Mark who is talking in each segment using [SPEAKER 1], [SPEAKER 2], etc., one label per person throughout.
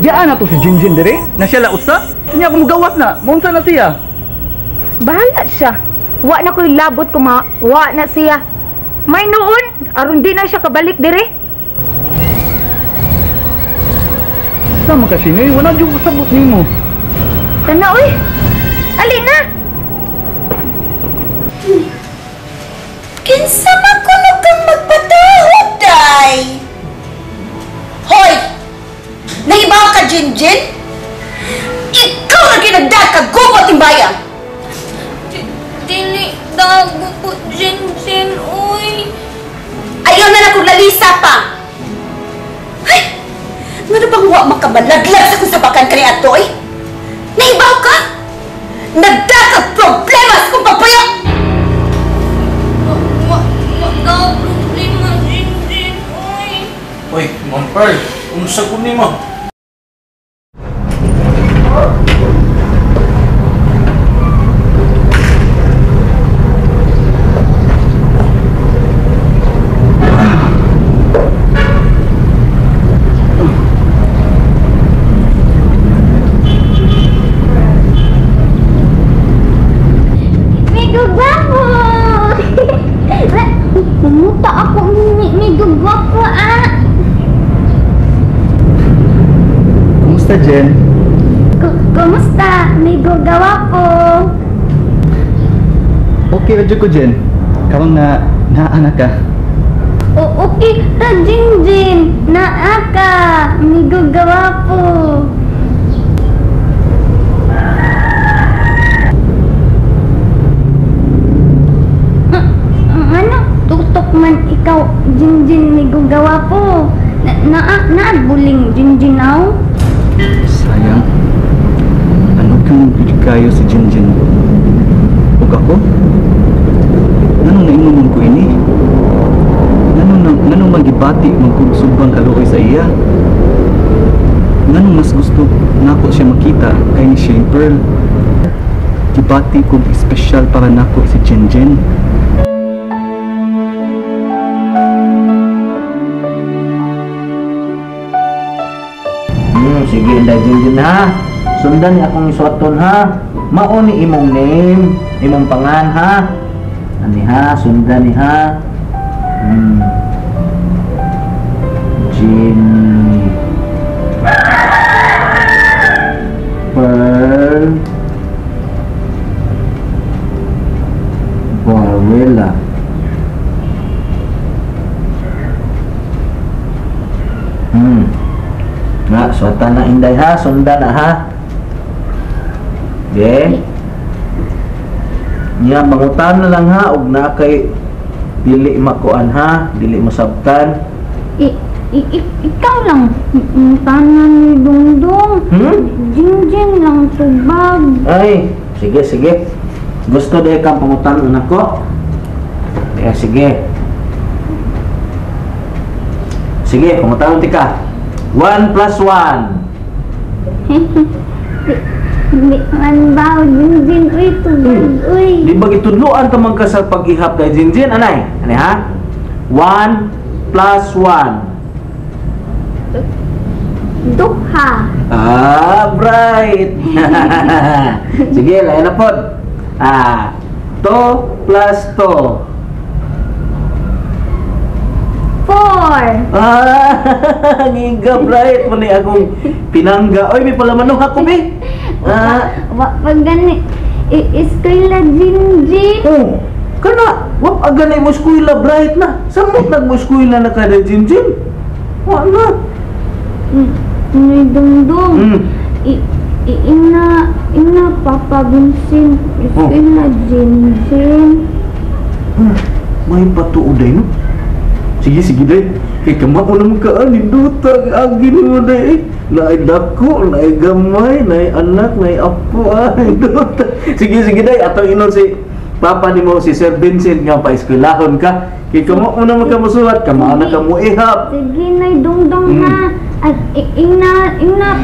[SPEAKER 1] Diyan na to si Jinjin dire. Na siya la usa. Nya ako mugawas na. Maunsa na siya.
[SPEAKER 2] Bahala siya. Wa na ko'y labot ko ma. Wa na siya. May noon, aron di na siya kabalik dire.
[SPEAKER 1] Sama ka Shinoy, wala jud sabot nimo.
[SPEAKER 2] Tana oy. Ali na.
[SPEAKER 3] Kinsa man kuno kang magpatahod, day? Hoy! Nahibaw ka, Jinjin? Ikaw na ginagdad ka, gubot timbayan!
[SPEAKER 4] Dili, dago po, Jinjin, uy.
[SPEAKER 3] Ayaw na lang kung lalisa pa! Ay! Nga bang wa makamalaglag sa kung sabakan ka ni Atoy? Nahibaw ka? Nagdakag problema sa kong pagpayo!
[SPEAKER 4] Wa problema, Jinjin, uy.
[SPEAKER 5] Uy, Ma'am Pearl, unsa ko nimo?
[SPEAKER 4] Migo gwapo! Pumuta ako migo gwapo, ah!
[SPEAKER 1] Kumusta, Jen?
[SPEAKER 4] Kumusta? Migo gwapo!
[SPEAKER 1] Okay ra jud ko, Jen. Karon na naa ka.
[SPEAKER 4] O, okay ta, Jinjin! Naa ka! Migo gwapo! Ano? Tutok man ikaw, Jinjin, migo gwapo. Naa, naa buling, Jinjin, aw?
[SPEAKER 1] Sayang. Ano kang kayo si Jinjin? Ug ako? Nganong naingon man ko ini? Nganong magibati man kog subang kaluoy sa iya? Nganong mas gusto nako siya makita kay ni Shane Pearl? Gibati kog espesyal para nako si Jinjin.
[SPEAKER 6] Sige, Inday Jinjin ha. Sundan ni akong isuaton ha. Mao ni imong name, imong pangan ha. Ani ha, sundan ni ha. Jin Pearl Barilla. Nga, suwatan na Inday ha, sundan na ha. Okay? Nya, mangutan na lang ha, og na kay dili makuan ha, dili masabtan.
[SPEAKER 4] Ikaw lang, tanan ni Dungdung. Jinjin lang tubag.
[SPEAKER 6] Ay, sige, sige. Gusto di kang pangutan nako? Eh, sige. Sige, pangutan ti ka. 1 plus 1.
[SPEAKER 4] Hindi man ba, Jinjin, uy, tubag, uy.
[SPEAKER 6] Di ba gitudloan ka man ka sa pag-ihap kay Jinjin, anay? Anay ha? 1 plus 1.
[SPEAKER 4] Duha.
[SPEAKER 6] Ah, bright. Sige, lain na pod. 2 plus 2.
[SPEAKER 4] 4.
[SPEAKER 6] Ngiga, bright. Muna akong pinangga. Oy, may palamanong ako, be.
[SPEAKER 4] Wa pa gani. Eskwela, Jinjin.
[SPEAKER 6] Oh, kana. Wa pa gani mo eskwela, bright na. Samot nag mo eskwela na kada, Jinjin. Wa na.
[SPEAKER 4] Nay Dungdung. Ina, Papa Vincent. Eskwela, Jinjin.
[SPEAKER 6] May patuo day, no? Sige, sige, day. Kay kamao naman ka, ninduta, agin mo, day. Naay dako, naay gamay, naay anak, naay apo, ninduta. Sige, sige, day. Atong inon si Papa ni mo, si Sir Vincent, nga pa-eskwelahon ka. Kay kamao naman ka musuhat, kamao na ka muihap.
[SPEAKER 4] Sige, nay Dungdung, ha. At ina,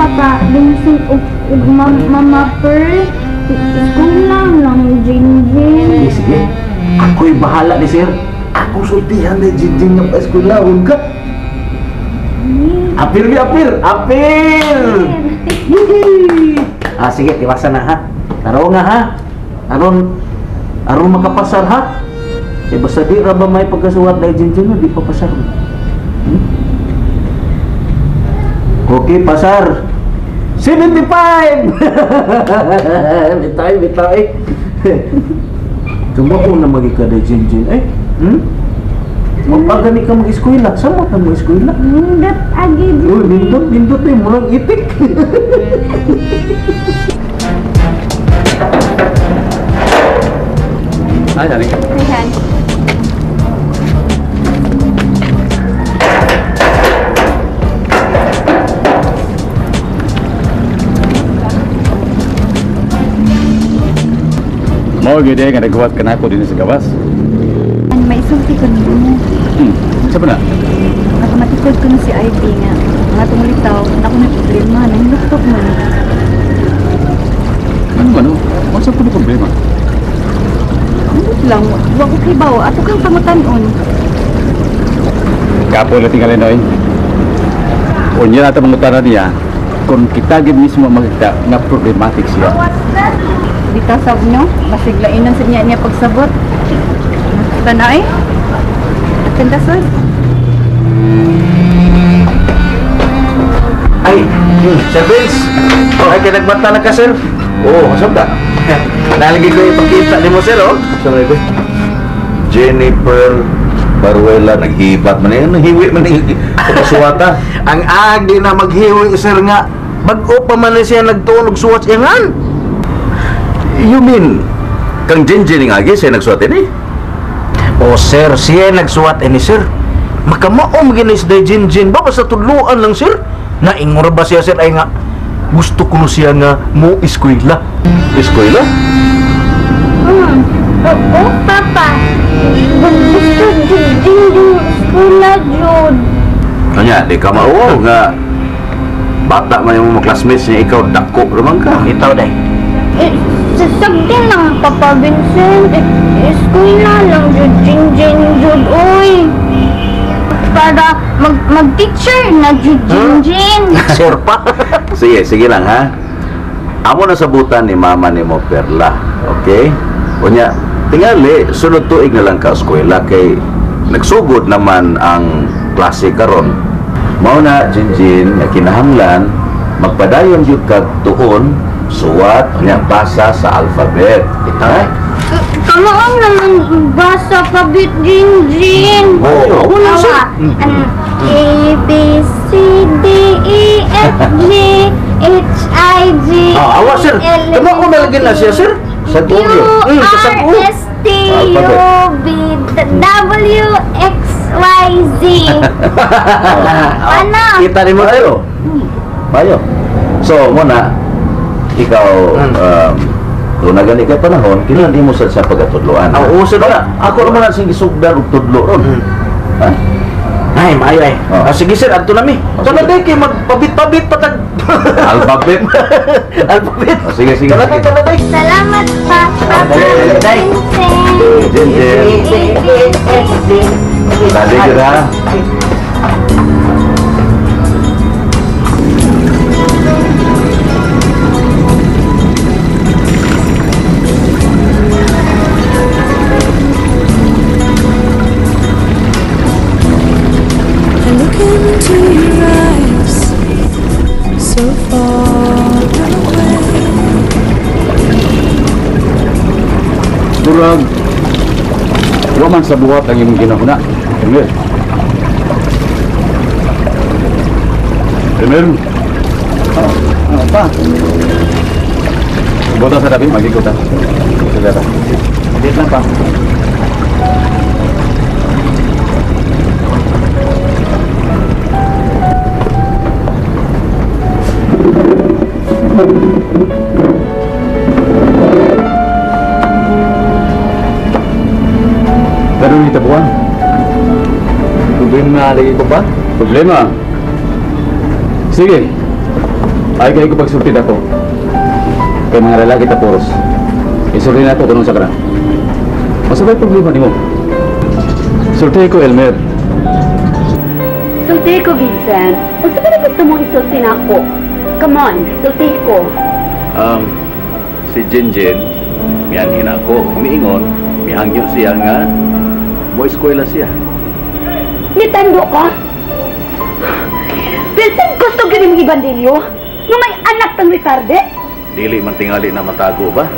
[SPEAKER 4] Papa Vincent, ug Mama Pearl, eskwela lang, Jinjin.
[SPEAKER 6] Sige, sige. Ako'y bahala ni Sir. Ako sultihan ni Jinjin ng pa-eskwelahon ka. Apil, apil, apil. Ah, sige, tiwasan na ha. Taro nga ha. Aron aron makapasar ha. Eh basta di ra ba may pagkasuwat dahil Jinjin, di pa pasar. Hmm? Okay, pasar. 75! Bitay, bitay. Tumao na magikada Jinjin eh. Hmm? Magpagani ka mag-eskwela. Samot na mag-eskwela.
[SPEAKER 4] Nindot agi
[SPEAKER 6] Uy,
[SPEAKER 4] Jinjin.
[SPEAKER 6] nindot, nindot eh. Murang itik.
[SPEAKER 1] Ay, dali.
[SPEAKER 4] Ayan.
[SPEAKER 7] Mao gyud nga naghuwat ka nako dinhi sa gawas.
[SPEAKER 3] May isulti ko nimo.
[SPEAKER 7] Sa ba na?
[SPEAKER 3] Nakamatikod ko na si Ivy nga. Mga tumulitaw, na ako may problema, nahiluktok man.
[SPEAKER 7] Ano man? Unsa po problema?
[SPEAKER 3] Ambot lang, wa ko kibaw, ato kang pangutanon.
[SPEAKER 7] Kapoy na tingali noy. Unya na ta mangutana niya kung kita gid mismo makita nga problematic siya.
[SPEAKER 3] Bitaw sab nyo, basig lainan sa niya niya pagsabot. Tanay? Atendasod.
[SPEAKER 6] Ay, Sir Vince. Oh, ay kinagbata na ka, sir.
[SPEAKER 8] Oo, oh, ka.
[SPEAKER 6] Nalagi ko ipakita ni mo, sir, oh.
[SPEAKER 8] Sorry, ba? Jennifer Baruela, naghibat man eh. Nahiwi man eh. Pagkasuwata.
[SPEAKER 6] Ang agi na maghiwi, sir, nga. Bag-o pa man na siya nagtuon og suwat iyangan.
[SPEAKER 8] You mean, kang Jinjin ng agi siya nagsuwat ini?
[SPEAKER 6] Oh, sir, siya nagsuwat ini, sir. Makamaom ginis day Jinjin ba basta tudluan lang, sir. Naingor ba siya, sir, ay nga gusto ko no siya nga mo eskwela.
[SPEAKER 8] Eskwela?
[SPEAKER 4] Oo, Papa. Gusto Jinjin eskwela, Jud.
[SPEAKER 8] Kanya, di ka mauwaw nga bata man yung mga classmates niya, ikaw dako naman ka.
[SPEAKER 6] Itaw day.
[SPEAKER 4] Eh, sasagdi lang, Papa Vincent. Eh, eskwela lang, Jud, Jinjin, Jud, uy. Para mag-teacher na, Jud, Jinjin.
[SPEAKER 6] Sir pa.
[SPEAKER 8] Sige, sige lang ha. Amo na sabutan ni mama ni mo Perla. Okay? Unya, tingali, sunod tuig na lang ka eskwela kay nagsugod naman ang klase karon. Mao na, Jinjin, nga kinahanglan magpadayon gyud kag tuon, suwat, unya basa sa alphabet. Ha?
[SPEAKER 4] Kamaong naman basa pabit, Jinjin.
[SPEAKER 8] Oo,
[SPEAKER 6] wala, sir.
[SPEAKER 4] Awa, A, B, C, D, E, F, G, H, I, J,
[SPEAKER 6] Ah, awa, sir.
[SPEAKER 4] L, M,
[SPEAKER 6] Kamao na lagi na siya, sir.
[SPEAKER 8] Sa
[SPEAKER 4] Q,
[SPEAKER 8] tuyo.
[SPEAKER 6] Sa
[SPEAKER 4] R, S, T, U, V, W, X, Y, Z. Ano?
[SPEAKER 6] Kita ni mo, sir.
[SPEAKER 8] Mayo. Mayo. So, muna, ikaw, kung nagani kay panahon, kinahanglan di mo sad siya pagkatudloan.
[SPEAKER 6] Ah, oo, sir.
[SPEAKER 8] Wala, ako naman ang sige sugdan og tudlo ron. Ha?
[SPEAKER 6] Ay, maayo ay.
[SPEAKER 8] Oh.
[SPEAKER 6] Ah, sige sir, adto nami.
[SPEAKER 8] Oh,
[SPEAKER 6] Tala
[SPEAKER 8] sige.
[SPEAKER 6] day kay magpabit-pabit patag.
[SPEAKER 8] Alphabet.
[SPEAKER 6] Alphabet.
[SPEAKER 8] Oh, sige, sige,
[SPEAKER 6] Tala day,
[SPEAKER 8] sige.
[SPEAKER 6] tala day.
[SPEAKER 4] Salamat, Papa
[SPEAKER 8] Dali,
[SPEAKER 6] dali.
[SPEAKER 4] Vincent.
[SPEAKER 8] Jin, Jin. Dali gyud ha.
[SPEAKER 9] I look into your eyes, so far away.
[SPEAKER 7] Murag wa man sa buhat ang imong ginahuna. Emir. Emir. Oh, ano pa? Bota sa tabi, magigota. Sige ta.
[SPEAKER 6] Dito lang pa.
[SPEAKER 7] Pero ni tabuan.
[SPEAKER 1] Problema lagi ko ba?
[SPEAKER 7] Problema. Sige. Ay kayo ko pagsultid ako. Kay mga lalaki ta puros. Isulti na ako kung sa kana. Masa ba'y problema nimo? Sulti ko, Elmer.
[SPEAKER 2] Sulti ko, Vincent.
[SPEAKER 3] Unsa ba gusto mong isulti nako? Come on, sulti ko.
[SPEAKER 8] Si Jinjin, mianhin ako, umiingon, mihangyo siya nga, mo eskwela siya.
[SPEAKER 3] Nitando ka? Vincent, gusto gani mong ibandilyo? Nga may anak tang retarde?
[SPEAKER 8] Dili man tingali na matago ba?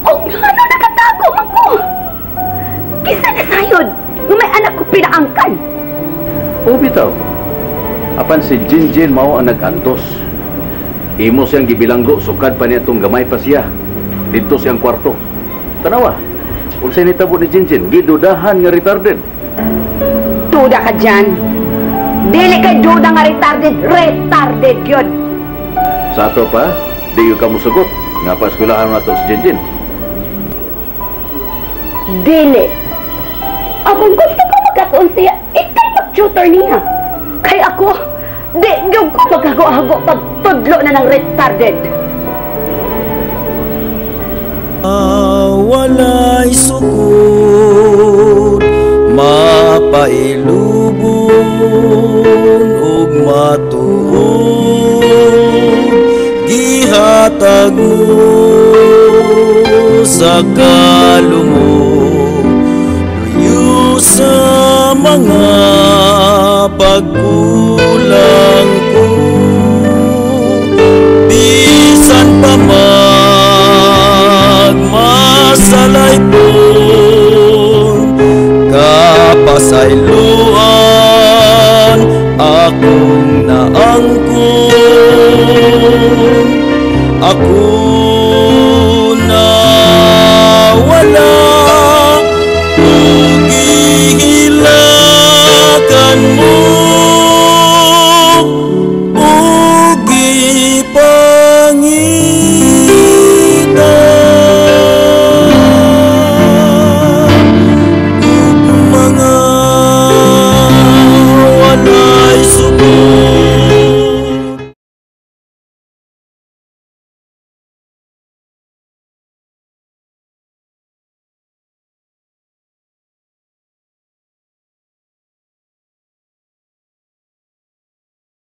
[SPEAKER 3] O ano nakatago man ko? Kisa na sayod, nga may anak ko pinaangkan.
[SPEAKER 8] O bitaw. Apan si Jinjin mao ang nag-antos. Imo siyang gibilanggo, sukad pa niya itong gamay pa siya. Dito siyang kwarto. Tanawa, unsay nitabo ni Jinjin, gidudahan nga retarded.
[SPEAKER 3] Duda ka dyan. Dili kay duda nga retarded, retarded yun.
[SPEAKER 8] Sa ato pa, di ka musugot. Nga pa eskwelahan na to si Jinjin.
[SPEAKER 3] Dili. Akong gusto ko magkatuon siya, ikay mag-tutor niya. Kay ako, di yung ko maghago-hago pagtudlo na ng retarded.
[SPEAKER 9] Walay sukod, mapailubon ug matuod, gihatag mo sa kalumot, luyo sa mga pagkulang ko. Bisan pa magmasalaypon, kapasayloan akong naangkon. Ako